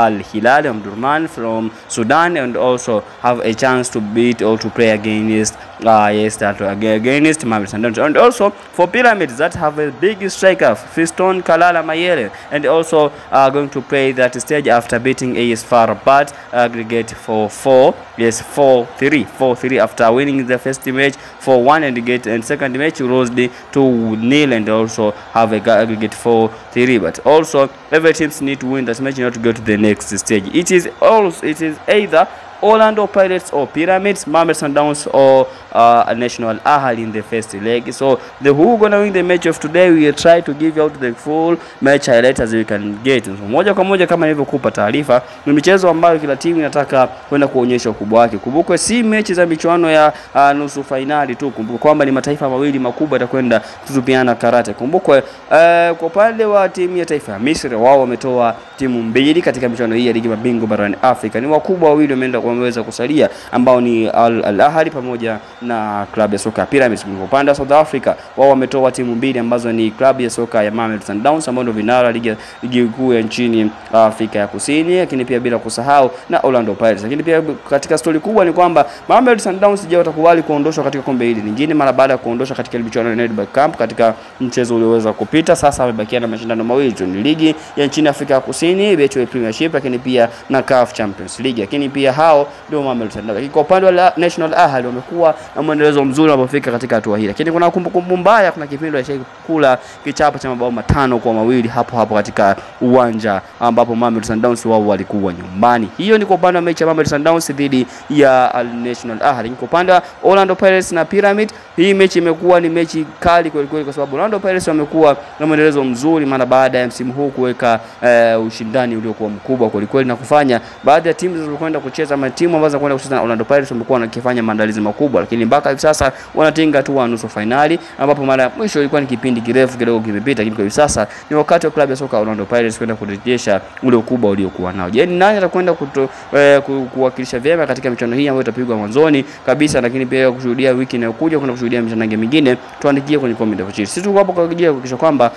Al Hilal Omdurman from Sudan, and also have a chance to beat or to play against against Mamelodi Sundowns. And also for Pyramids that have a big striker, Fiston Kalala Mayele, and also are going to play that stage after beating AS FAR Rabat aggregate 4-4, yes, 4-3 after winning the first match 4-1 and get and second match rose 2-0 and also have a aggregate 4-3. But also every teams need to win that match in order to go to the next stage. It is either Orlando Pirates or Pyramids, Mamelodi Sundowns or National Ahly in the first leg. So the who gonna win the match of today, we will try to give out the full match highlights as you can get. So, moja kwa moja kama nilivyokupa taarifa, ni michezo ambayo kila timu inataka kwenda kuonyesha ukubwa wake. Kumbuka si mechi za michuano ya nusu finali tu, kumbuka kwamba ni mataifa mawili makubwa yatakwenda kutupiana karate. Kumbuka kwa upande wa timu ya taifa ya Misri, wao wametoa timu mbili katika michuano hii ya ligi mabingwa barani Afrika. Ni wakubwa wawili wameenda wameweza kusalia ambao ni Al Ahly pamoja na klabu ya soka Pyramids. Kwa upande wa South Africa, wao wametoa timu mbili ambazo ni klabu ya soka ya Mamelodi Sundowns ambao ndio vinara ligi kuu ya nchini Afrika ya Kusini, lakini pia bila kusahau na Orlando Pirates. Lakini pia katika story kubwa ni kwamba Mamelodi Sundowns je, watakubali kuondoshwa katika kombe hili lingine mara baada ya kuondoshwa katika michuano ya Nedbank Cup katika mchezo ulioweza kupita. Sasa wamebakia na mashindano mawili tu, ni ligi ya nchini Afrika ya Kusini Betway Premiership, lakini pia na CAF Champions League. Lakini pia hao ndio Mamelodi Sundowns. Lakini kwa upande wa National Ahly wamekuwa na mwendelezo mzuri wanapofika katika hatua hii. Lakini kuna kumbukumbu mbaya, kuna kipindi walishakula kichapo cha mabao 5-2 hapo hapo katika uwanja ambapo Mamelodi Sundowns wao walikuwa nyumbani. Hiyo ni kwa upande wa mechi ya Mamelodi Sundowns dhidi ya Al National Ahly. Kwa upande wa Orlando Pirates na Pyramid, hii mechi imekuwa ni mechi kali kweli kweli, kwa sababu Orlando Pirates wamekuwa na mwendelezo mzuri mara baada ya msimu huu kuweka ushindani uliokuwa mkubwa kweli kweli na kufanya baadhi ya timu zilizokwenda kucheza ama timu ambazo zinakwenda kucheza na Orlando Pirates wamekuwa wanakifanya maandalizi makubwa, lakini mpaka hivi sasa wanatinga tu nusu finali, ambapo mara mwisho ilikuwa ni kipindi kirefu kidogo kimepita. Lakini kwa hivi sasa ni wakati wa klabu ya soka Orlando Pirates kwenda kurejesha ule ukubwa uliokuwa nao. Je, ni nani atakwenda kuwakilisha vyema katika michuano hii ambayo itapigwa mwanzoni kabisa, lakini pia kushuhudia wiki inayokuja kuna kushuhudia michuano mingine? Tuandikie kwenye comment hapo chini. Sisi tuko hapo kwa ajili ya kuhakikisha kwamba